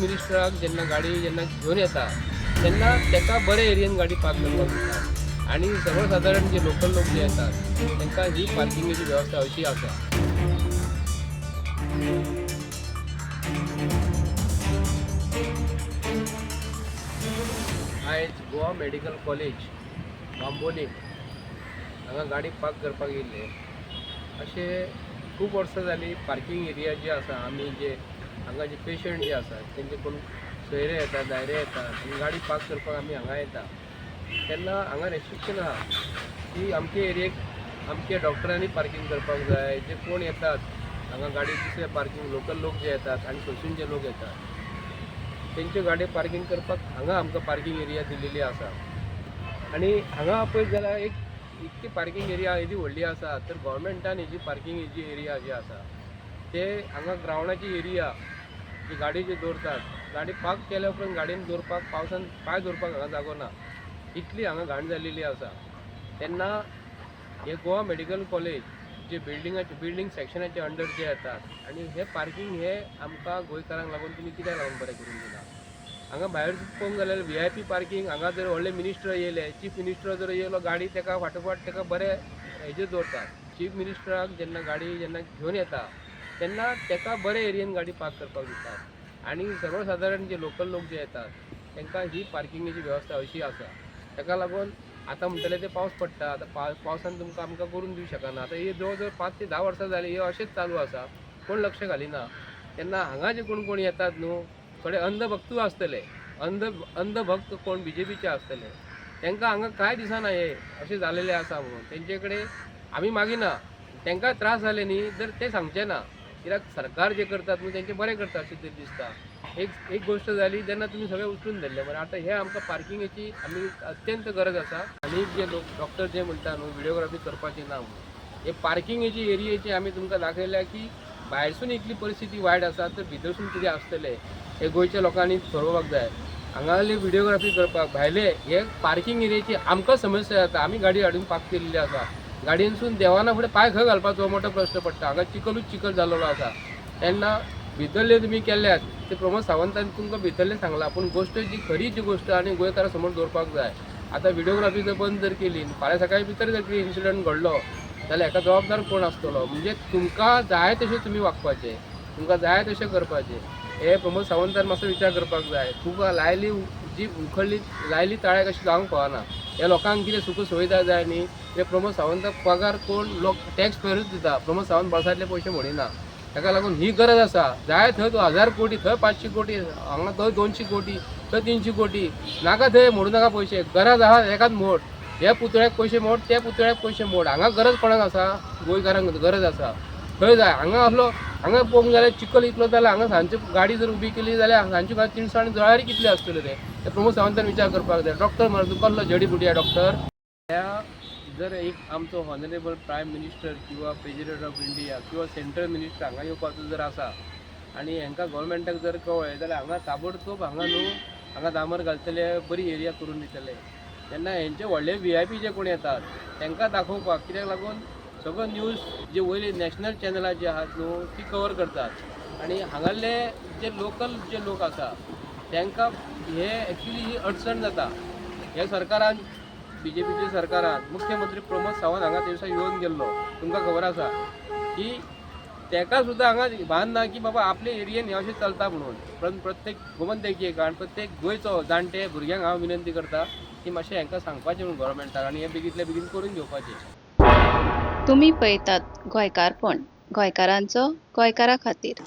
मिनिस्टराक जेन्ना गाडी जेन्ना घेवन येता तेन्ना ताका बरे एरियेन गाडी पार्क करपाक दिता आनी सर्वसादारण जे लोकल लोक जे येतात तांकां ही पार्किंगेची वेवस्था अशी आसा. आयज गोवा मेडिकल कॉलेज बांबोलीम हांगा गाडी पार्क करपाक येयल्ले. अशें खूब वर्सां जालीं पार्कींग एरिया जी आसा, आमी जे हांगा जे पेशंट जे आसात तेंचे कोण सोयरे येतात, दायरे येतात आनी गाडी पार्क करपाक आमी हांगा येता तेन्ना हांगा रेस्ट्रिक्शन आहा की अमके एरियेक अमके डॉक्टरांनी पार्कींग करपाक जाय. जे कोण येतात हांगा गाडी दुसरे पार्कींग लोकल लोक जे येतात आनी खंयसून जे लोक येतात तेंच्यो गाडी पार्कींग करपाक हांगा आमकां पार्कींग एरिया दिल्लेली आसा. आनी हांगा पळयत जाल्यार एक इतकी पार्कींग एरिया येदी व्हडली आसा तर गोवोरमेंटान हेजी पार्किंगेची एरिया जी आसा ते हांगा ग्रावंडाची एरिया जी गाडी जी दवरतात, गाडी पार्क केल्या उपरांत गाडयेन दवरपाक पावसान पांय दवरपाक हांगा जागो ना, इतली हांगा घाण जाल्लेली आसा. तेन्ना हे गोवा मेडिकल कॉलेज जे बिल्डिंगाचे बिल्डींग सेक्शनाचे अंडर जे येतात आनी हे पार्कींग हे आमकां गोंयकारांक लागून तुमी कित्याक लागून बरें करून दिना. हांगा भायर पळोवंक जाल्यार VIP parking, हांगा जर व्हडले मिनिस्टर येयले, चीफ मिनिस्टर जर येयलो गाडी ताका फाटोफाट ताका बरे हेजेर दवरतात. चीफ मिनिस्टराक जेन्ना गाडी जेन्ना घेवन येता तेन्ना ताका बरे एरियेन गाडी पार्क करपाक दितात आनी सर्वसादारण जे लोकल लोक जे येतात तांकां ही पार्किंगेची वेवस्था अशी आसा. ताका लागून आतां म्हणटले ते पावस पडटा, आतां पावसान तुमकां आमकां करून दिवंक शकना. आतां हे जवळ जवळ 5 ते 10 वर्सां जालीं हे अशेंच चालू आसा, कोण लक्ष घालिना. तेन्ना हांगा जे कोण कोण येतात न्हू, थोडे अंधभक्तूय आसतले, अंधभक्त कोण बीजेपीचे आसतले, तांकां हांगा कांय दिसना हे अशें जालेलें आसा म्हणून. तेंचे कडेन आमी मागिना, तांकां त्रास जाले न्ही तर ते सांगचे ना, कित्याक सरकार जे करतात न्हू तेंचे बरें करता अशें तरी दिसता. एक एक गोश्ट जाली जेन्ना तुमी सगळें उचलून धरलें मरे. आतां हे आमकां पार्किंगेची आमी अत्यंत गरज आसा. आनी जे लोक डॉक्टर जे म्हणटा न्हू व्हिडियोग्राफी करपाची ना म्हणून, हे पार्किंगेची एरियेची आमी तुमकां दाखयल्या की भायरसून इतली परिस्थिती वायट आसा तर भितरसून कितें आसतलें हे गोंयच्या लोकांनी थारोवपाक जाय. हांगासरली व्हिडियोग्राफी करपाक भायले हे पार्किंग एरियेची आमकां समस्या जाता. आमी गाडी हाडून पार्क केल्ली आसा, गाडयेनसून देवाना फुडें पांय खंय घालपाचो मोठो प्रश्न पडटा. हांगा चिखलूच चिखल जाल्लो आसा. तेन्ना भितरले तुमी केल्यात ते प्रमोद सावंतान तुमकां भितरलें सांगलां, पूण गोश्ट जी खरी जी गोश्ट आनी गोंयकारां समोर दवरपाक जाय. आतां व्हिडियोग्राफी जर बंद जर केली, फाल्यां सकाळीं भितर जर कितें इन्सिडंट घडलो जाल्यार हेका जबाबदार कोण आसतलो? म्हणजे तुमकां जाय तशें तुमी वागपाचें, तुमकां जाय तशें करपाचें, हे प्रमोद सावंतान मातसो विचार करपाक जाय. तुका लायली जी उखडली लायली ताळ्याक अशी जावंक पावना. ह्या लोकांक कितें सुख सुविधा जाय न्ही, ते प्रमोद सावंताक पगार कोण लोक टॅक्स पेयरूच दिता, प्रमोद सावंत बॉल्सांतले पयशे म्हणिना. ताका लागून ही गरज आसा. जाय थंय तूं 1000 कोटी, थंय 500 कोटी, हांगा थंय 200 कोटी, थंय 300 कोटी, नाका थंय मोडू नाका पयशे. गरज आहा एकाच मोड, ह्या पुतळ्याक पयशे मोड, त्या पुतळ्याक पयशे मोड. हांगा गरज कोणाक आसा? गोंयकारांक गरज आसा, थंय जाय. हांगा असलो हांगा पळोवंक जाल्यार चिखल इतलो जाल्यार हांगा सांजची गाडी जर उबी केली जाल्यार सांजची गाडी तिनसाण जळारी कितली आसतल्यो ते प्रमोद सावंतान विचार करपाक जाय. डॉक्टर मरे तूं कसलो जडी बुटी डॉक्टर? ह्या जर एक आमचो ऑनरेबल प्रायम मिनिस्टर किंवा प्रेजिडेंट ऑफ इंडिया किंवा सेंट्रल मिनिस्टर हांगा येवपाचो जर आसा आनी हांकां गोवोरमेंटाक जर कळ्ळें जाल्यार हांगा ताबडतोब हांगा न्हू हांगा डांबर घालतले, बरी एरिया करून दितले. तेन्ना हेंचे व्हडले VIP जे कोण येतात तांकां दाखोवपाक, कित्याक लागून सगळो न्यूज जे वयले नॅशनल चॅनलां जी आहात न्हू ती कवर करतात आनी हांगासरले जे लोकल जे लोक आसा तांकां हे एक्चुली ही अडचण जाता. ह्या सरकारान, बीजेपीच्या सरकारान मुख्यमंत्री प्रमोद सावंत हांगा ते दिसा येवन गेल्लो, तुमकां खबर आसा की ताका सुद्दां हांगा भान ना की बाबा आपले एरियेन हें अशें चलता म्हणून. पण प्रत्येक गोमंतकी कारण प्रत्येक गोंयचो जाणटे भुरग्यांक हांव विनंती करता की मातशें हांकां सांगपाचें म्हणून गोवोरमेंटाक आनी हें बेगींतल्या बेगीन करून घेवपाचें. तुमी पळयतात गोंयकारपण, गोंयकारांचो गोंयकारा खातीर.